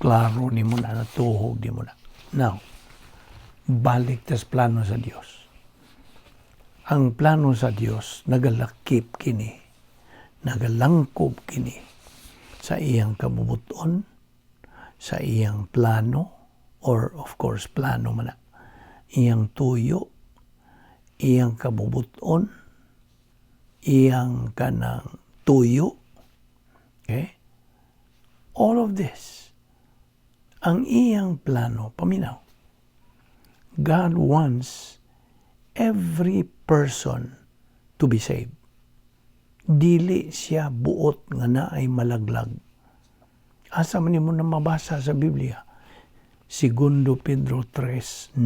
klaro nimo na, natuhog nimo na. Now, balik tas plano sa Dios. Ang plano sa Dios nagalakip kini, nagalangkob kini sa iyang kabubuton. Sa iyang plano, or of course plano man na, iyang tuyo, iyang kabubuton, iyang kanang tuyo. Okay? All of this, ang iyang plano, paminaw. God wants every person to be saved. Dili siya buot nga naay malaglag. Asa man nimo na mabasa sa Biblia? Segundo Pedro 3:9.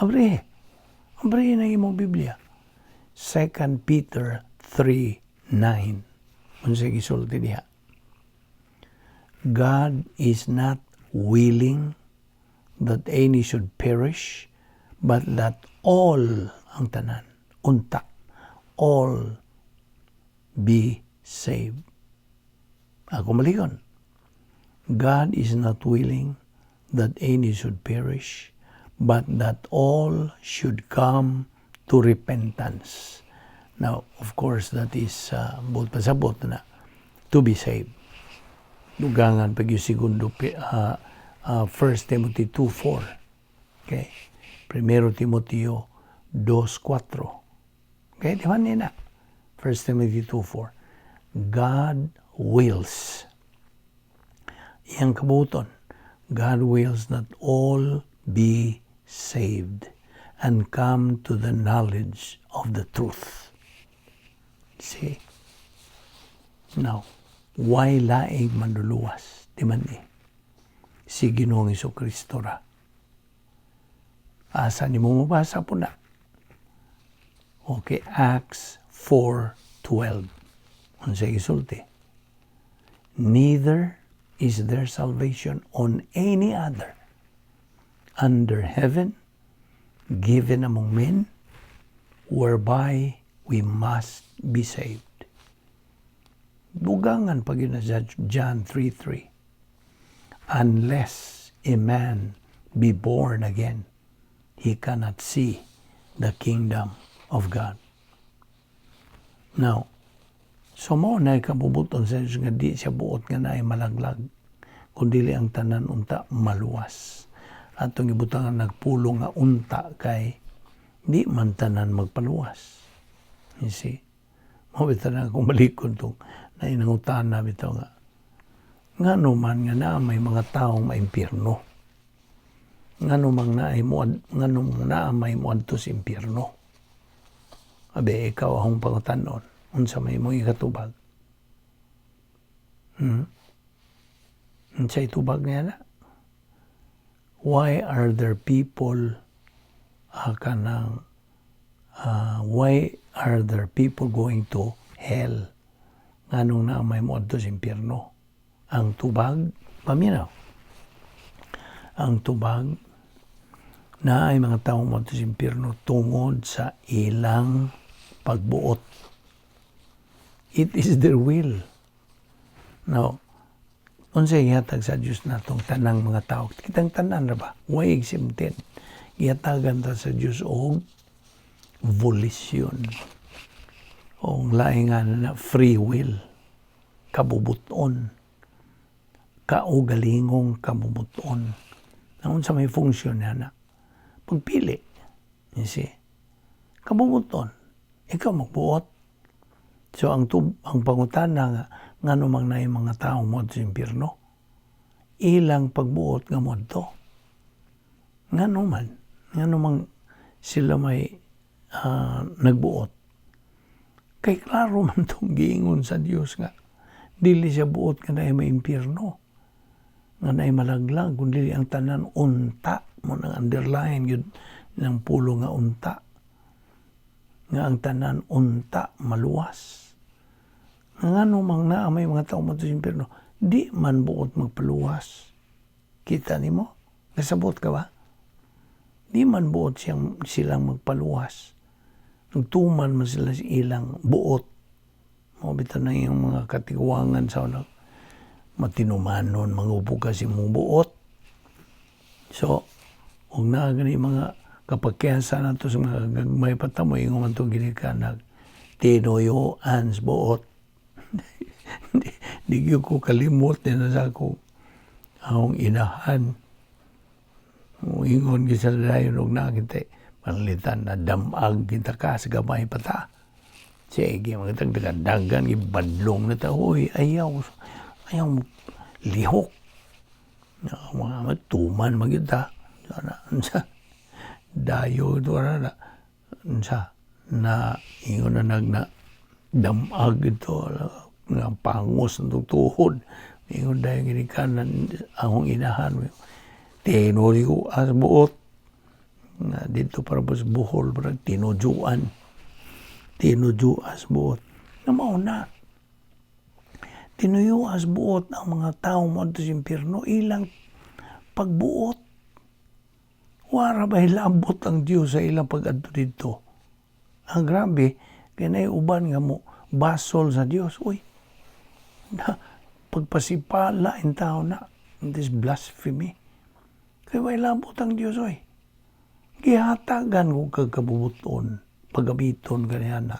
Abre. Abre na imong Biblia. 2 Peter 3:9. Unsa gisulti diha? God is not willing that any should perish, but that all, ang tanan, unta, all be saved. Ako malikon. God is not willing that any should perish, but that all should come to repentance. Now, of course, that is buot pasabot na to be saved. Dugangan pag yung segundo, 1 Timothy 2:4. Okay? Primero Timoteo 2:4. Okay, di ba nina? 1 Timothy 2:4. God wills. Iyang kabuton. God wills that all be saved and come to the knowledge of the truth. See? Now, why laing manluluwas? Di man eh. Si Ginoong Kristo ra. Asa ni mo mabasa po na? Okay, Acts 4:12. Unsay gisulti? Neither is there salvation on any other under heaven given among men whereby we must be saved. Dugangan pa gyud na sa John 3:3. Unless a man be born again, he cannot see the kingdom of God. Now, so mo na kabubuton sa Diyos nga di siya buot nga naay malaglag, kun dili ang tanan unta maluwas. Atong ibutangan nagpulong nga unta kay di man tanan magpaluwas. You see? Mao bitaw na akong balikon tong nainangutan na bitaw nga ngano man nga naa may mga taong maimpierno. Ngano mang naay mo, ngano naa may moadto sa impierno. Abe, ikaw akong pangutanon, unsa may imong ikatubag? Hmm? Unsay tubag niya na? Why are there people kanang why are there people going to hell? Nganong naa may moadto sa impierno? Ang tubag, paminaw. Ang tubag, naay mga taong moadto sa impierno tungod sa ilang pagbuot. It is their will. Now, unsay gihatag sa Dios natong tanang mga tao? Kitang tanan ra ba? Way exempted. Gihatagan ta sa Dios og volition. O ang laing nga na free will. Kabubuton. Kaugalingong kabubuton. Ang unsa may funksyon niya na? Pagpili. You see? Kabubuton. Ikaw magbuot. So ang pangutana nga ngano mang naay mga tao mo sa impierno? Ilang pagbuot nga moadto. Ngano man, ngano mang sila may nagbuot. Kay klaro man tong giingon sa Dios nga dili siya buot nga naay maimpierno. Nga naay malaglag kun dili ang tanan unta, mo nang underline gyud ng pulo nga unta. Nga ang tanan unta maluwas. Ngano mang naa may mga tao mo sa impierno, di man buot magpaluwas. Kita nimo? Nasabot ka ba? Di man buot silang magpaluwas. Nagtuman man sila sa ilang buot. Mao bitaw na yung mga katigwangan sa una, matinumanon, mangupo ka sa imong buot. So, ug naa gani mga kapagkiyasa nato sa mga gagmay pa ta mo, ingon man itong ginikanan, tinuyoan sa buot. Di gyud ko kalimot din sa akong Akong inahan. Ingon gyud sa dayon og naa kita pananglitan na damag kita ka sa gamay pa ta. Sige, mga tagdagan, gibadlong na ta. Uy, ayaw, ayaw lihok. Na, mga tuman magyud ta. Ana, unsa dayo to na unsa na ingon na nag na damag ito nga pangos ng tuhod. Ingon dayon ginikanan akong inahan. Tinuyo as buot nga dito para sa Bohol para tinujuan. Tinujuas buot. Na mao na. Tinuyuas buot ang mga tao mo sa impyerno ilang pagbuot. Wara ba hilabot ang Dios sa ilang pag-adto didto? Ang grabe, kay naay uban nga mo basol sa Dios. Uy, na, pagpasipala in tao na, this blasphemy. Kay way labot ang Dios, oy. Gihatagan ko kag kabubuton, pagamiton kaniya na.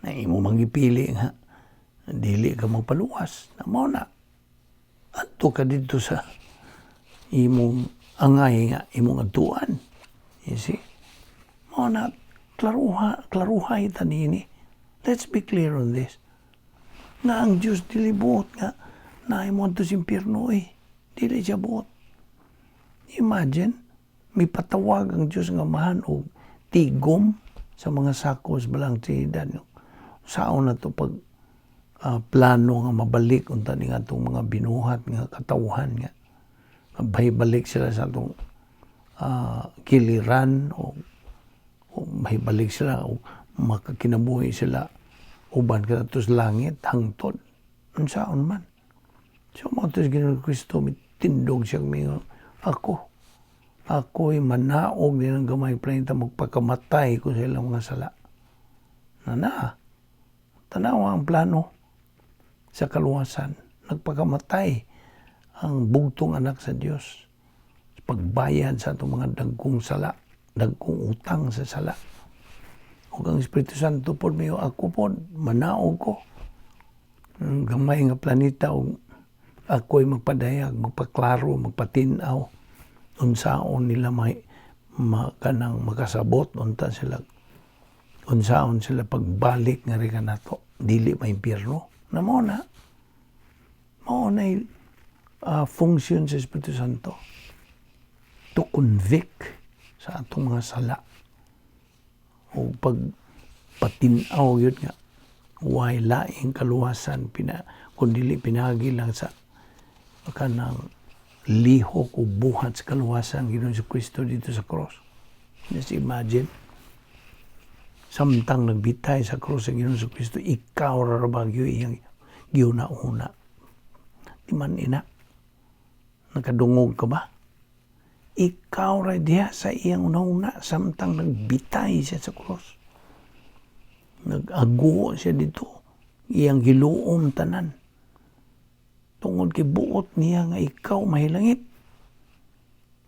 Na imo mangipili nga, dili ka magpaluwas, na mao na. Adto ka didto sa imong angay nga imong adtuan. You see? Mao na, klaruha, klaruhay ta niini. Let's be clear on this. Nga ang Diyos dili buot nga naay mo adto sa impyerno eh. Dili siya buot. Imagine, may patawag ang Diyos nga Amahan og tigom sa mga sako sa Balaang Trinidad. Saon na to pag plano nga mabalik unta ni atong mga binuhat nga katawhan nga mabalik sila sa atong kiliran o mahibalik sila o makakinabuhi sila uban kadto sa langit hangtod unsaon man. So mao to Ginoong Kristo, mitindog siya mingon, "Ako, ako'y manaog din ang gamay planeta, magpakamatay ko sa ilang mga sala." Na na, tanawa ang plano sa kaluwasan. Nagpakamatay ang bugtong anak sa Dios pagbayad sa atong mga dagkong sala, dagkong utang sa sala. Ug ang Espiritu Santo pod mayo, "Ako pod manaog ko ang gamay nga planeta ug ako'y magpadayag, magpaklaro, magpatin-aw unsaon nila may ma, kanang makasabot unta sila unsaon sila pagbalik nga ri kanato, dili maimpyerno." Na mao na mao na function sa Espiritu Santo to convict sa atong mga sala o pag patin-aw yun nga way laing kaluwasan pina kun dili pinagi lang sa kanang lihok o buhat sa kaluwasan Ginoong Kristo dito sa cross. Just imagine, samtang nagbitay sa cross ang Ginoong Kristo, ikaw ra ba gyud iyang giuna-una? Di man ina? Nakadungog ka ba? Ikaw ra diha sa iyang una-una samtang nagbitay siya sa cross. Nag-ago siya dito. Iyang giluom tanan. Tungod kay buot niya nga ikaw mahilangit.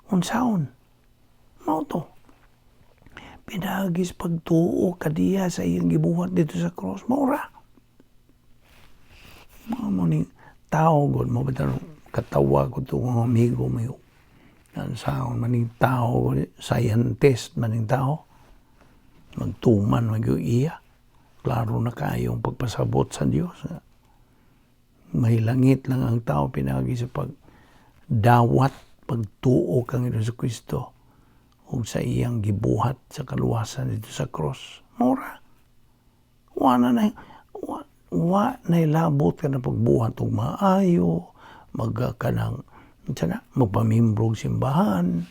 Unsaon? Mao to. Pinagis pagtuo kadiya sa iyang gibuhat dito sa cross. Mao ra. Mga mo ning tao god mo ba katawa ko to mga amigo mo unsaon maning tao, scientist maning tao, magtuman magyud iya klaro na kayong pagpasabot sa Dios. May langit lang ang tao pinagi sa pagdawat, pagtuo kang Hesus Kristo ug sa iyang gibuhat sa kaluwasan dito sa cross. Mao ra. Wa na na wa, wa na labot ka na pagbuhat og maayo, mag kanang unsa na, magpamembro og simbahan,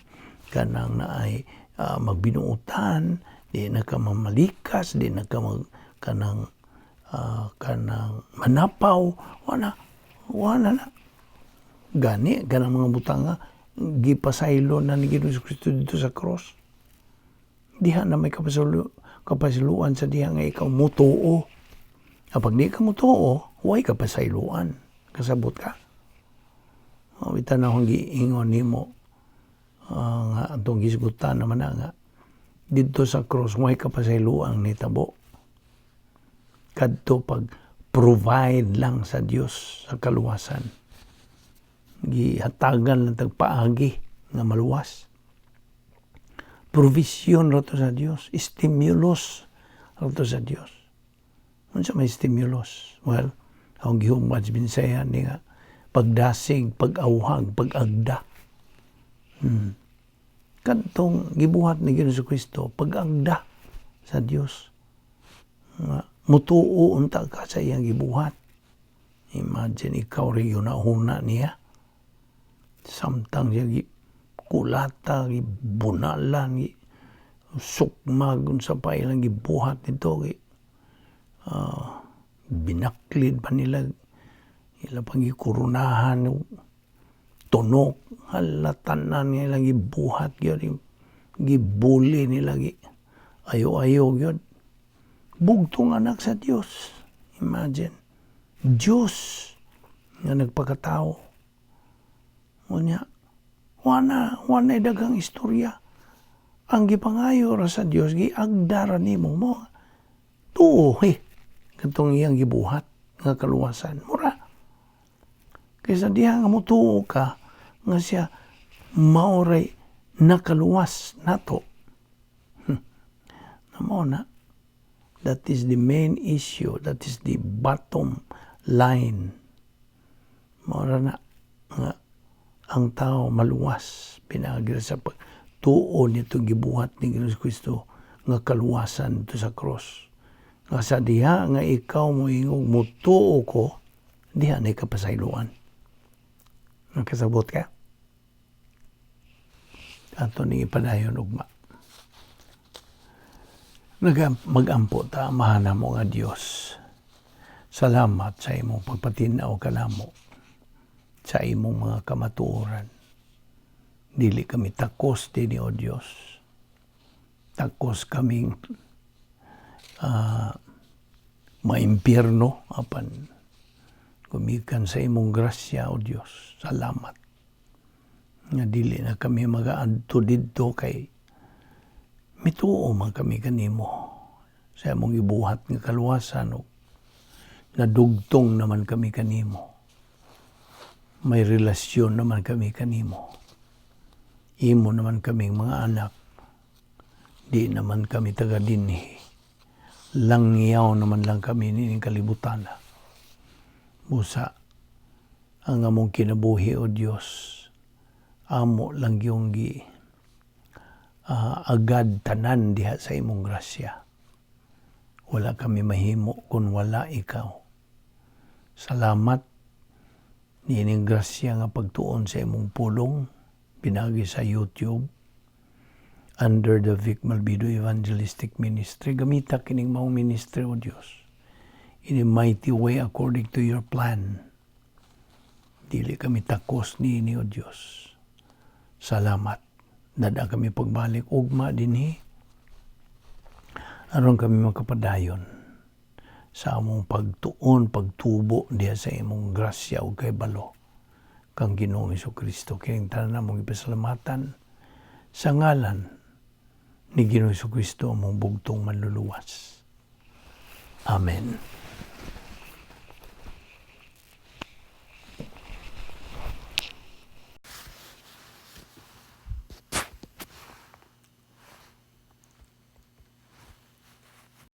kanang naay magbinuotan, di na ka mamalikas, di na ka mag kanang kanang manapaw, wala wala na. Gani kanang mga butanga gipasaylo na ni Ginoong Kristo dito sa cross. Diha na may kapasayloan sa diha nga ikaw mutuo. Kapag di ka mutuo, way kapasayloan. Kasabot ka? O, bitan akong giingon nimo nga atong gisgutan naman na nga didto sa cross way kapasayloan nitabo. Kadto pag provide lang sa Dios sa kaluwasan. Gihatagan lang tag paagi nga maluwas. Provision ra to sa Dios, stimulus ra to sa Dios. Unsa may stimulus? Well, ang gihumad sa Binsaya ni nga pagdasig, pag-awhag, pag-agda. Kadtong gibuhat ni Ginoong Kristo, pag-agda sa Dios. Nga mutuo unta ka sa iyang gibuhat. Imagine, ikaw rin yun huna niya. Samtang siya gi kulata, gibunalan, gi sukmag, unsa pa ilang gibuhat nito, gi binaklid pa nila, ila pang gikurunahan, tunok, hala, tanan nga ilang gibuhat gyud, gibuli nila, gi ayo-ayo gyud. Bugtong anak sa Dios. Imagine. Dios nga nagpakatao. Unya, wana daghang istorya. Ang gipangayo ra sa Dios, giagda ra nimo mo. Tuo, eh, katong iyang gibuhat nga kaluwasan. Mura. Kaysa diha nga mutuo ka nga siya maoray nakaluwas nato. Mao na. That is the main issue. That is the bottom line. Mao ra na nga ang tao maluwas pinaagi sa pagtuo nito gibuhat ni Ginoong Kristo nga kaluwasan dito sa cross. Nga sa diha nga ikaw moingog, "Mutuo ko," diha na kapasayloan. Nakasabot ka? Ato ni ipadayon ugma. Mag-ampo ta. Amahan namo nga Dios. Salamat sa imong pagpatinaw kanamo sa imong mga kamatuoran. Dili kami takos dinhi, O Dios. Takos kaming maimpierno apan gumikan sa imong grasya, O Dios. Salamat nga dili na kami magaadto didto kay mituo man kami kanimo sa imong ibuhat nga kaluwasan ug nadugtong naman kami kanimo. May relasyon naman kami kanimo. Imo naman kaming mga anak. Di naman kami taga dinhi. Langyaw naman lang kami nining kalibutan. Busa ang among kinabuhi, O Dios, amo lang yung gi agad tanan diha sa imong grasya. Wala kami mahimo kung wala ikaw. Salamat niining grasya nga pagtuon sa imong pulong pinagi sa YouTube under the Vic Malbido Evangelistic Ministry. Gamita kining maong ministry, O Dios, in a mighty way according to your plan. Dili kami takos niini, O Dios. Salamat. Dada kami pagbalik ugma dinhi aron kami makapadayon sa among pagtuon, pagtubo diha sa imong grasya ug kahibalo kang Ginoong Kristo. Kining tanan among ipasalamatan sa ngalan ni Ginoong Kristo, among bugtong manluluwas. Amen.